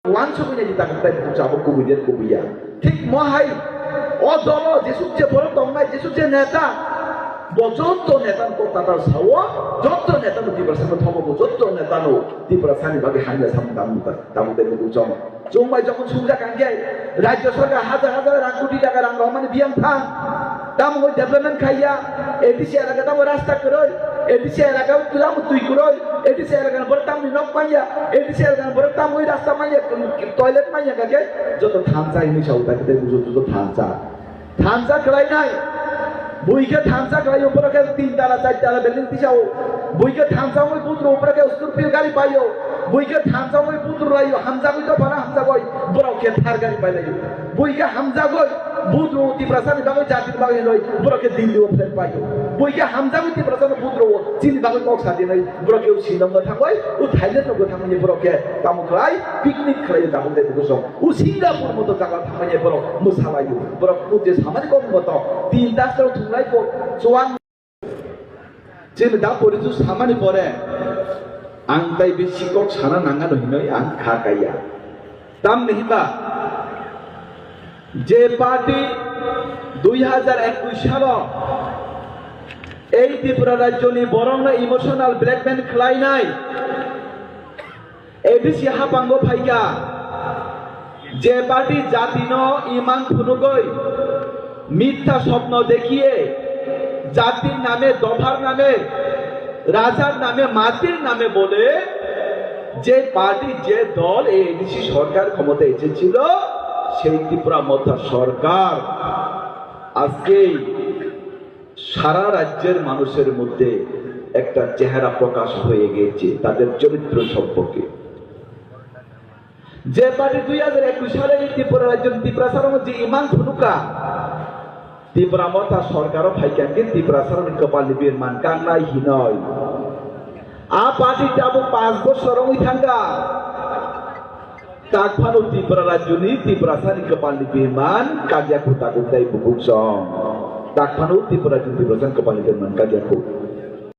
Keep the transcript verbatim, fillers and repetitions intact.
Wansugwi nai di, takuk tai buku chabuk kubui de kubui ya. Thik mo hai o dolo jesuk je borok tongnai, jesuk je neta, bo jotto neta no kok tatal sao, jotto neta no Tiprasa no thomo, bo jotto neta no Tiprasa ni bagwi hamya samung tang muta, tamo tei buku chong. Chwng bai jokhon sungjak ang khe, rajya sarkar hajar hajar rang koti taka rang rohormani biyang thang. Tamo development khaiya, A D C elaka tamo rasta kwrwi, A D C elaka tamo twi kwrwi, A D C elaka borok tamni nok manya, A D C elaka borok tamni rasta manya, toilet manya kake, joto thansa hini sao ta kete bujo joto thansa. Thansa khlainai, buikhe thansa khlaio, borok khe tin tala, char tala building tisao, buikhe thansa oi putro, borok khe Scorpio gari paio, buikhe thansa oi putro laio, hamjagoi to bana hamjagoi, borok khe Thar gari pailaio. Buikhe hamjagoi, budro Tiprasani bagwi, jatini bagwi hinoi, borok khe Delhi o flight paio. Buikhe hamjagoi Tiprasano budro o, chini bagwi kok sadinoi, borok khe Shillong no thangoi, o Thailand no thangoi, borok khe tamo khlai, picnic khlai, tabuk de buku song. O Singapore moto jaga thangmani borok mwsalaio. Borok o je samani kok moto, tin das rok thunglai ko, chuan. Chini da porisu samani pore, ang tai bisi kok sana nangano hinoi ang kha kaiya. Tamni hinba, je party dui hajar ekwis salo ei Tripura rajyoni borokno emotional blackmail khlainai, A D C haphango phaikha, je party jatino imang phunugoi, মিথ্যা স্বপ্ন দেখিয়ে, জাতির নামে, দফার নামে, রাজার নামে, মাটির নামে বলে যে পার্টি, যে দল এই এডিসি সরকার ক্ষমতায় এসেছিল, সেই ত্রিপুরা মথা সরকার আজকেই সারা রাজ্যের মানুষের মধ্যে একটা চেহারা প্রকাশ হয়ে গেছে তাদের চরিত্র সম্পর্কে। যে পার্টি দুই হাজার একুশ সালে এই ত্রিপুরা রাজ্য ত্রিপুরা সারা মধ্যে ইমান ফুনুকা, ত্রিপুরা মথা সরকারও ফাইকাঙ্গে ত্রিপুরা সারা কপাল বিমান কান্নাই হিনয়। আ পার্টি tabuk পাঁচ বছর ওই থাঙ্গা। Takphano Tripura rajyoni Tiprasani kwpalni biman kagya khuta khutai bukuk song. Takphano Tripura rajyoni Tiprasani kwpalni biman kagya khu.